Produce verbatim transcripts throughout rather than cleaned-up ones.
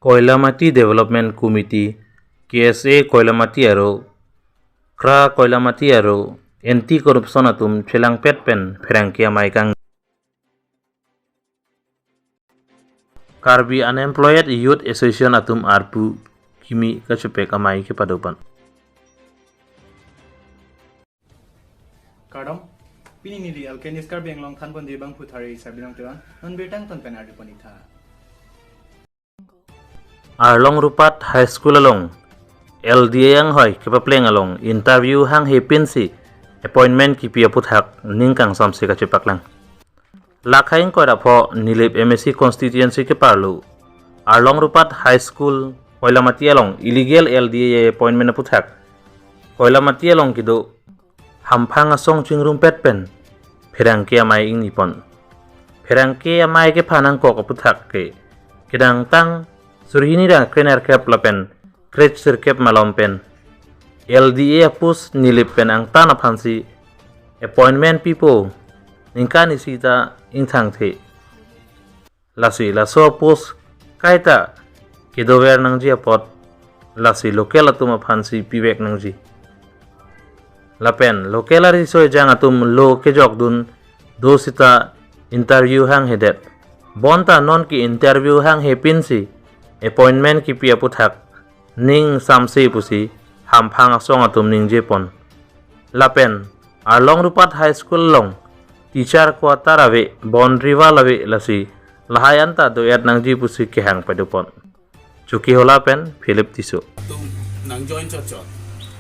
Koilamati Development Committee, K S A Koilamati aro, KRA Koilamati aro, anti corruption atum chelangpet pen pherangke amei kang. Karbi Unemployed Youth Association atum arpu kimi kachepek amei kepado pon. Kardom, pini neli Alkenis Karbi Anglong thanpon debang phuthari Sarbilong Teron, non birta angton pen ardi pon itha. Arlong Rupat High School along L D A anghoi kepapleng along interview hanghe pinsi appointment kipi aputhak ning kangsam si kachepaklang. Lakhai ingkoi ra pho Nilip M A C constituency keparlo Arlong Rupat High School Koilamati along illegal L D A appointment aputhak Koilamati along kedo hamphang asong chingrumpet pen pherangke amei ingni pon. Pherangke amei kephan angkok aputhak ke kedamtang suri hini ra krenerkep lapen kresirkep malom pen L D A apost Nilip pen angtan aphansi appointment pipo, ningkan isi ta ingthangthe. Lasi laso apost kaita kedover nangji apot lasi local atum aphansi pivek nangji. Lapen local ariso ejang atum lo kejokdun do sita interview hanghedet. Bonta non ke interview hanghe pinsi appointment kipi aputhak ning samse pusi hamphang asong atum ningje pon. Lapen Arlong Rupat High School along teacher quarter ave, boundary wall ave, lasi lahai anta do-et nangji pusi kehang pado pon. Chokihola pen Philip Tisso. Atum nang join chot chot,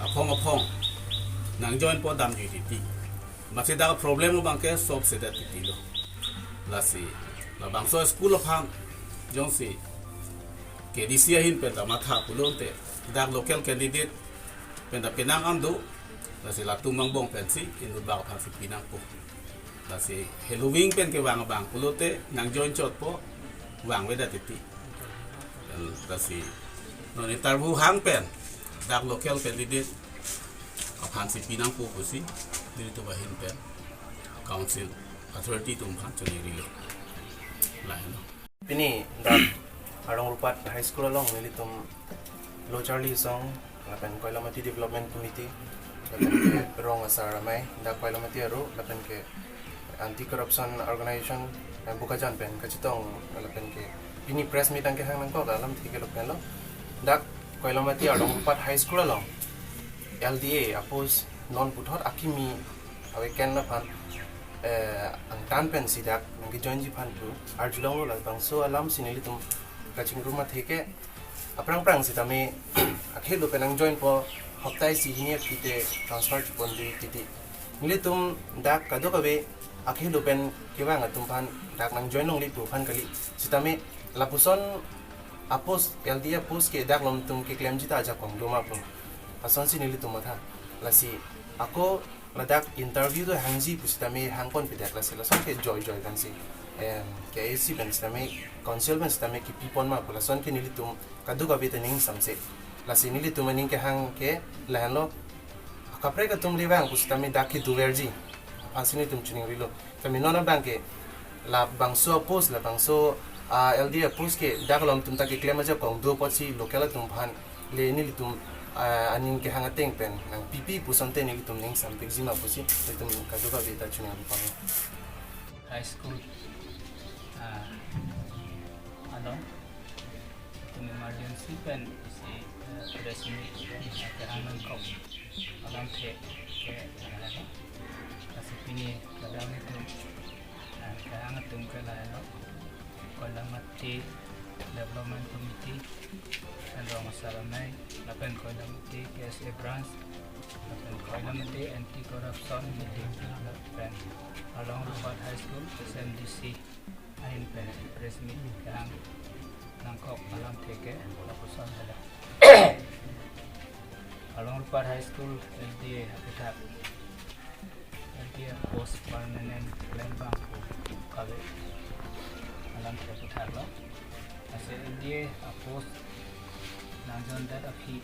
aphong aphong nang join po damji titi. Masi dak problem lo abangke solve sedet titi lo. Lasi labangso school aphan jongsi K D C ahin pen ta matha pulote, dak local candidate pen ta penang an do, lasi latum angbong pensi inut bak aphansi pinangpo. Lasi heloving pen kevang abang pulote nang join chot po vangvedet titi. Lasi non interview hang pen dak local candidate aphansi pinangpo pusi nelitum ahin pen council authority atum aphan choningrilo. Lahenlo. Pini dak Arlong Rupat High School along nelitum Lo Charli Asong lapen Koilamati Development Committee lapen ke rong asar amei dak Koilamati aro lapen ke anti corruption organization, eh, Bokajan pen kachetong lapen ke pini press meet angkehang nangkok alamthe ke lo pen lo, dak Koilamati Arlong Rupat High School along L D A apost non puthot akimi ave ken aphan, eh, angtan pensi dak nangkejoinji aphan pu arjulonglo. Labangso alamsi nelitum kachingrum athe ke aphrang phrang sitame akhelo pen nang join po, hopta isi hini aphi te transfer chepon di titi. Nelitum dak kadokave akhelo pen kevang atum aphan dak nang join longle pu aphan kali. Sitame lapuson apost, L D A apost ke dak alom atum keklemji ta ajakong doma pu asonsi nelitum matha. Lasi ako ladak interview do hangji pusitame hangponpedet, lasi lason ke joijoi pensi, em, K A A C pen sitame, council pen sitame kipi pon ma pu lason ke nelitum kadokave ta ning samse. Lasi nelitum aning kehang ke lahenlo, kaprek atum le vang pusitame dak kedoverji aphansi nelitum choningrilo. Tame non abangke labangso apost, labangso, ah, L D A apost ke dak alom atum ta keklem ajakong do apotsi local atum aphan le nelitum, ah, aning kehang ateng pen nangpipi pu asonte nelitum ning sampikji ma pusi nelitum kadokave ta choningri pon. High school, ah, along itum emergency pen isi, eh, press meet, eh, kehang nangkok alamthe ke, eh, lasi pini kadang itum, eh, kehang atum ke lahelo, Koilamati Development Committee, pen rong asar amei, lapen Koilamati K S A branch, lapen Koilamati Anti Corruption Meeting, lapen Arlong Rupat High School S M D C ahin pen press meet kehang nangkok alamthe ke lapuson hala. Arlong Rupat High School L D A aputhak, L D A post permanent klem abang pu kave alamthe aputhak lo. Lasi L D A apost nangjoindet aphi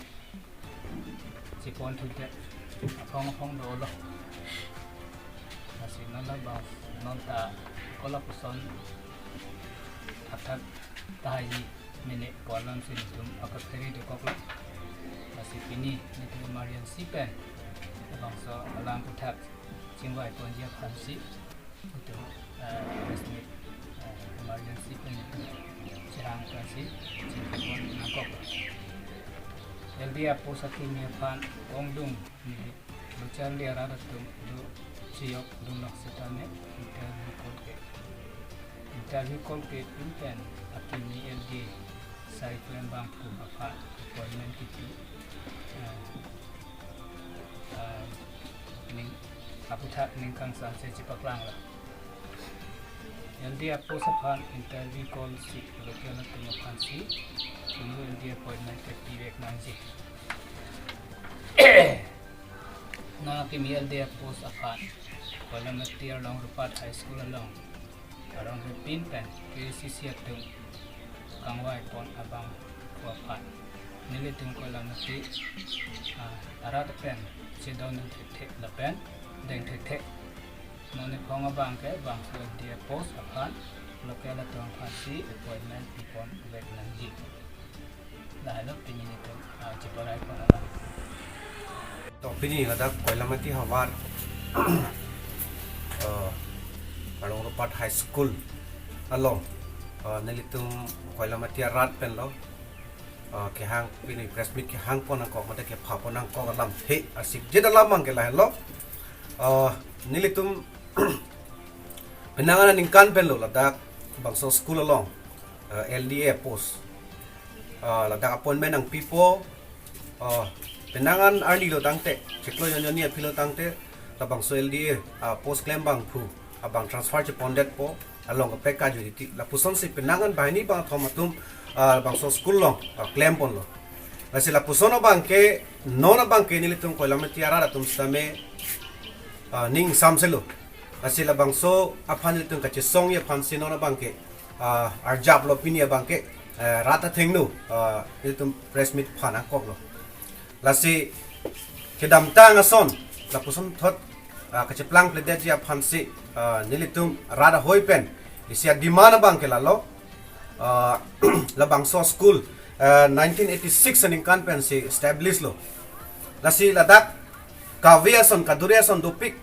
chepon thudet aphong aphong dolo. Lasi non labang non ta kolapuson athak tahai Mene pu alam si nelitum akaphere dokoklo. Lasi pini nelitum emergency pen labangso alam aphuthak chingvai ponji aphansi itum, eh, press meet, eh, emergency pen itum cherang aphansi chingvai pon nangkok. L D A post akimi aphan kongdung neli Bocharli arat atum do chiyok dunlok setame interview call ke. Interview call kepin pen akimi L D A sai klembangphu aphan appointment kipi. Ah, ah, ning aphuthak ningkang samse chepaklang la. L D A post aphan interview call si local atum aphansi unu L D A appointment kepivek nangji. Non akimi L D A post aphan Koilamati along Rupat High School along arong repin pen K A C C atum kangvai pon abangphu aphan nelitum Koilamati, ah, arat pen chedondun thekthe lapen deng thekthe. Non niphong abang ke bangso L D A post aphan local atum aphansi appointment pipon vek nangji. Lahelo pini nelitum, ah, cheparai pon alam. To pini ladak Koilamati havar, eh, along Rupat High School along, eh, nelitum Koilamati arat penlo, eh, kehang pini press meet kehang pon nangkok mate kepha pon nangkok alam he asik jeda alam abang ke lahelo. Eh, nelitum penang aningkan penlo ladak bangso school along, eh, L D A post, eh, ladak appointment nangpipo, eh, penang an arni lo tangte, chiklo jon jon ni aphi lo tangte, labangso L D A, ah, post klembangphu abang transfer chepondetpo along kaprek kajut titi. Lapusonsi penang an banghini bangkethom atum, ah, bangso school along, ah, klemponlo. Lasi lapuson abang ke, non abang ke nelitum Koilamati arat atum setame, ah, ning samselo. Lasi labangso aphan nelitum kachesongji aphansi non abang ke, ah, arjaplo pini abang ke, eh, rat athengno, ah, nelitum press meet phan nangkoklo. Lasi kedamtang ason, lapuson thot, ah, kacheplang pledetji aphansi, ah, nelitum rat ahoi pen isi ademand abang ke lalo, ah, labangso school, ah, nineteen eighty-six aningkan pensi establish lo. Lasi ladak kave ason, kadure ason dopik,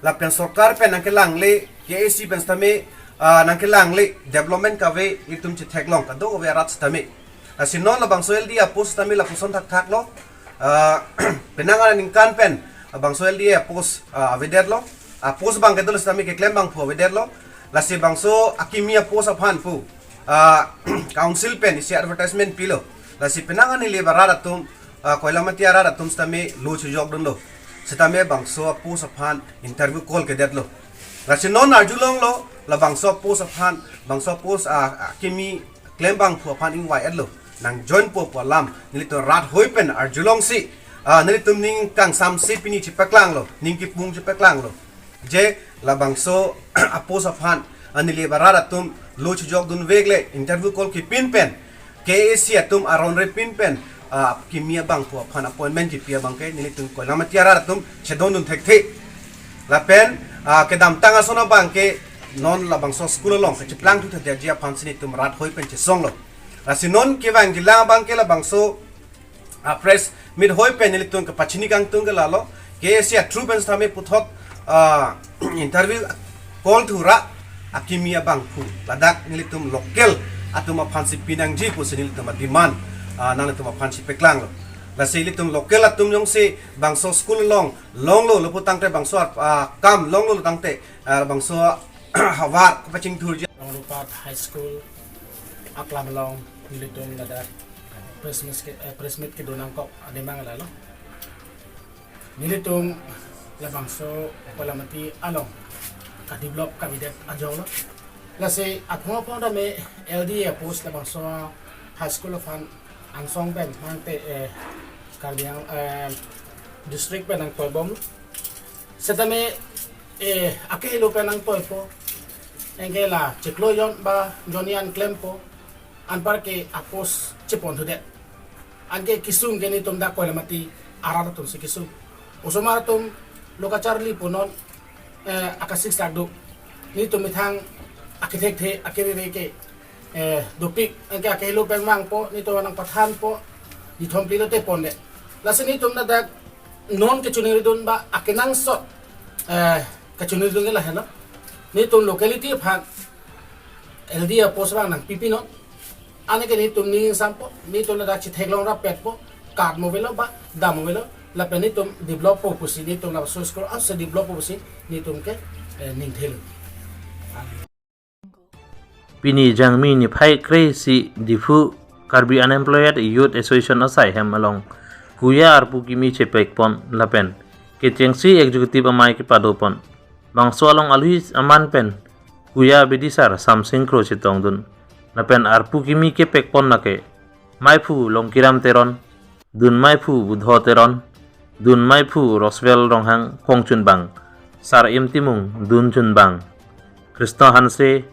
lapen sorkar pen nangkelangle, K A C pen setame, ah, nangkelangle, development kave itum chetheklong, kadokave arat setame. Lasi non labangso L D A post setame lapuson thakthaklo, ah, penang aningkan pen, ah, bangso L D A post, ah, avedetlo, ah, post abang kedo setame keklembangphu avedetlo, lasi bangso akimi apost aphan pu, ah, council pen isi advertisement pilo, lasi penang an neli arat atum, ah, Koilamati arat atum setame lo chejokdunlo. Setame bangso apost aphan interview call kedetlo. Lasi non arjulonglo, labangso apost aphan, bangso apost, ah, akimi klembangphu aphan ingvai-etlo. Nang joinpo pu alam, nelitum rat hoi pen arjulongsi, ah, nelitum ning kangsamsi pini chepaklanglo, ning kipung chepaklanglo. Je labangso apost aphan, ah, neli arat atum lo chejokdun vekle interview call kepin pen K A C atum aron repin pen, ah, kimi abangphu aphan appointment kipi abang ke nelitum Koilamati arat atum chedondun thekthe. Lapen, ah, kedamtang ason abang ke non labangso school along kacheplang thu thadetji aphansi nelitum rat hoi pen chesonglo. Lasi non kevang kelang abang ke labangso, ah, press meet hoi pen nelitum kapachini kangtung ke lalo, K A C a-through pen setame puthot, ah, interview call thura akimi abangphu ladak nelitum local atum aphansi pinangji pusi nelitum ademand, ah, nanglitum aphansi paklanglo. Lasi nelitum local atum jongsi bangso school along longlo, lapu tangte bangso, ah, kam longlo tangte, ah, bangso havar kapachingthurji. Rupat High School aklam along nelitum ladak press meet ke, eh, press meet kedo nangkok adimang lalo. Nelitum labangso Koilamati along kadevelop kavedet ajok lo. Lasi aphong aphong tame L D A post labangso high school aphan angsong pen nangte, eh, Karbi Ang-, eh, district pen nangtoibom. Setame, eh, akehelo pen nangtoipo. Anke la chiklo jon ba jon ni an klempo. Anparke apost chepon thudet. Anke kesung ke nelitum dak Koilamati arat atumsi kesung. Osomar atum lo kacharli pu non, eh, akasik sak do. Nelitum methang akethekthe, akerere ke Eh, dopik, anke akehelo pen vangpo, netum nangpathanpo, nithom pilo te ponde. Lasi netum ladak non kechoningridun ba akenangsot, eh, kechoningridun ke lahelo. Netum locality aphan L D A post vang nangpipinon. Anke netum ning ingsampo, netum ladak chetheklong rapetpo, card mo avelo ba, dam mo avelo, lapen netum develop po pusi, netum la source code ase develop po pusi, netum ke, eh, ning thelo. Pini Jangmi niphai kre-isi Diphu Karbi Unemployed Youth Association asai hem along Kuya arpu kimi chepekpon lapen kechengsi executive amei kepadopon. Bangso along alui aman pen Kuya bidisar Samsing Kro chetongdun. Lapen arpu kimi kepekpon lake maiphu Longkiram Teron, dun maiphu Budho Teron, dun maiphu Roswell Ronghang kongchunbang, Sar Im Timung dunchunbang, Krishna Hanse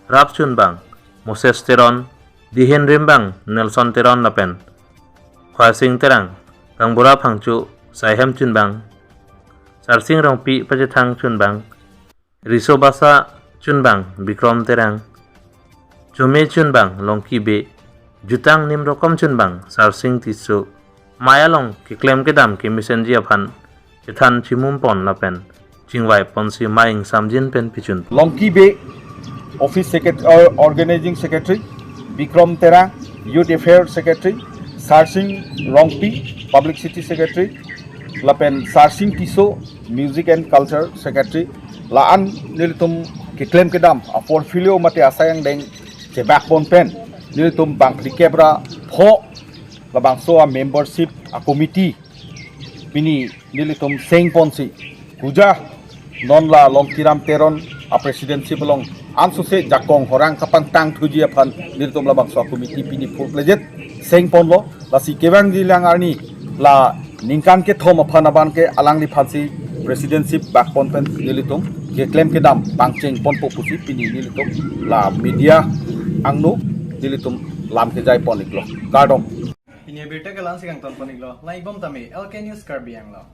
rapchunbang, Moses Teron, Dihen Rimbang, Nelson Teron lapen Khwarsing Terang, Kangbura Phangcho, Saihem chunbang, Sarsing Rongpi pachethang chunbang, Riso Basa chunbang, Bikrom Terang, Chome chunbang, Longki Bey, Jutang Nimrokom chunbang, Sarsing Tisso, mei along keklem kedam kemesenji aphan chethan chimumpon lapen chingvaiponsi mei ingsamjin pen pichun. Longki Bey, Office Secretary, uh, Organizing Secretary, Bikrom Terang, Youth Affairs Secretary, Sarsing Rongpi, Publicity Secretary, lapen Sarsing Tisso, Music and Culture Secretary, la-an nelitum keklem kedam a portfolio mate asai angdeng chebakpon pen nelitum bangphli kep ra pho labangso a membership a committee pini nelitum sengponsi, Kuja non la Longkiram Teron a presidency along ansose jakong horang kapangtang thuji aphan nelitum labangso a committee pini purplejet sengponlo. Lasi kevangji lang arni la ningkan kethom aphan abang ke alangliphansi presidency bakpon pen nelitum keklem kedam pangchengponpo pusi pini nelitum la media angno nelitum lam kejaipon iklo. Kardom. Pini abirta ke la-ansi kangtonpon iklo. Langdunbom tame, L K News Karbi Anglong.